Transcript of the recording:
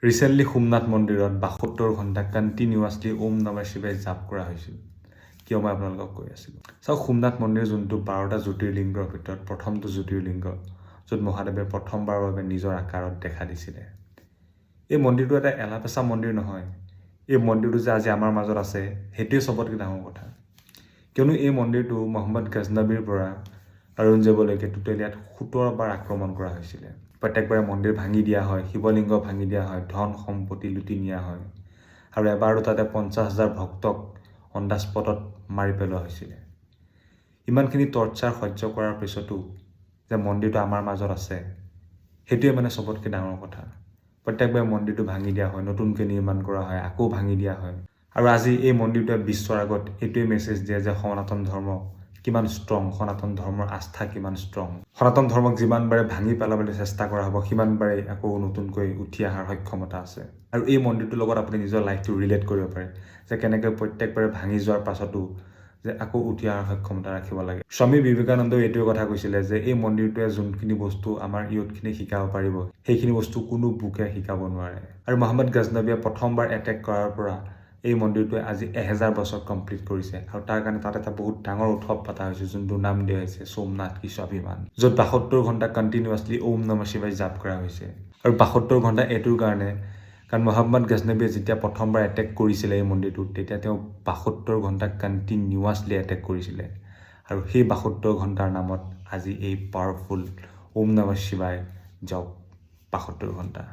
Recently Somnath মন্দিৰত 72 ঘণ্টা continuously ওম নমঃ শিৱায় জাপ কৰা হৈছিল। কিয়, মই আপোনালোকক কৈ আছিলোঁ। চাওক, সোমনাথ মন্দিৰ যোনটো 12টা জ্যোতিৰ্লিংগৰ ভিতৰত প্ৰথমটো জ্যোতিৰ্লিংগ, য'ত মহাদেৱে প্ৰথমবাৰৰ বাবে নিজৰ আকাৰত দেখা দিছিলে। এই মন্দিৰটো এটা এলাপেচা মন্দিৰ নহয়। এই মন্দিৰটো যে আজি আমাৰ মাজত আছে, সেইটোৱে চবতকৈ ডাঙৰ কথা। কিয়নো এই মন্দিৰটো মহম্মদ গজনবীৰ পৰা ঔৰংজেবলৈকে টোটেল ইয়াত 17 বাৰ আক্ৰমণ কৰা হৈছিলে। প্ৰত্যেকবাৰে মন্দিৰ ভাঙি দিয়া হয়, শিৱলিংগ ভাঙি দিয়া হয়, ধন সম্পত্তি লুটি নিয়া হয় আৰু এবাৰো তাতে 50,000 ভক্তক অন the স্পটত মাৰি পেলোৱা হৈছিলে। ইমানখিনি টৰ্চাৰ সহ্য কৰাৰ পিছতো যে মন্দিৰটো আমাৰ মাজত আছে, সেইটোৱে মানে চবতকৈ ডাঙৰ কথা। প্ৰত্যেকবাৰে মন্দিৰটো ভাঙি দিয়া হয়, নতুনকৈ নিৰ্মাণ কৰা হয়, আকৌ ভাঙি দিয়া হয়। আৰু আজি এই মন্দিৰটোৱে বিশ্বৰ আগত এইটোৱে মেছেজ দিয়ে যে সনাতন ধৰ্ম কিমান ষ্ট্ৰং, সনাতন ধৰ্মৰ আস্থা কিমান ষ্ট্ৰং। সনাতন ধৰ্মক যিমানবাৰে ভাঙি পেলাবলৈ চেষ্টা কৰা হ'ব, সিমানবাৰেই আকৌ নতুনকৈ উঠি অহাৰ সক্ষমতা আছে। আৰু এই মন্দিৰটোৰ লগত আপুনি নিজৰ লাইফটো ৰিলেট কৰিব পাৰে যে কেনেকৈ প্ৰত্যেকবাৰে ভাঙি যোৱাৰ পাছতো যে আকৌ উঠি অহাৰ সক্ষমতা ৰাখিব লাগে। স্বামী বিবেকানন্দই এইটোৱে কথা কৈছিলে যে এই মন্দিৰটোৱে যোনখিনি বস্তু আমাৰ ইউথখিনিক শিকাব পাৰিব, সেইখিনি বস্তু কোনো বুকে শিকাব নোৱাৰে। আৰু মহম্মদ গজনবীয়ে প্ৰথমবাৰ এটেক কৰাৰ পৰা এই মন্দিৰটোৱে আজি 1000 বছৰ কমপ্লিট কৰিছে। আৰু তাৰ কাৰণে তাত এটা বহুত ডাঙৰ উৎসৱ পতা হৈছে, যোনটোৰ নাম দিয়া হৈছে সোমনাথ কি স্বাভিমান, য'ত 72 ঘণ্টা কণ্টিনিউৱাছলি ওম নমঃ শিৱায় জাপ কৰা হৈছে। আৰু 72 ঘণ্টা এইটোৰ কাৰণে, কাৰণ মহম্মদ গজনবীয়ে যেতিয়া প্ৰথমবাৰ এটেক কৰিছিলে এই মন্দিৰটোত, তেতিয়া তেওঁ 72 ঘণ্টা কণ্টিনিউৱাছলি এটেক কৰিছিলে। আৰু সেই 72 ঘণ্টাৰ নামত আজি এই পাৱাৰফুল ওম নমঃ শিৱায় জপ 72 ঘণ্টা।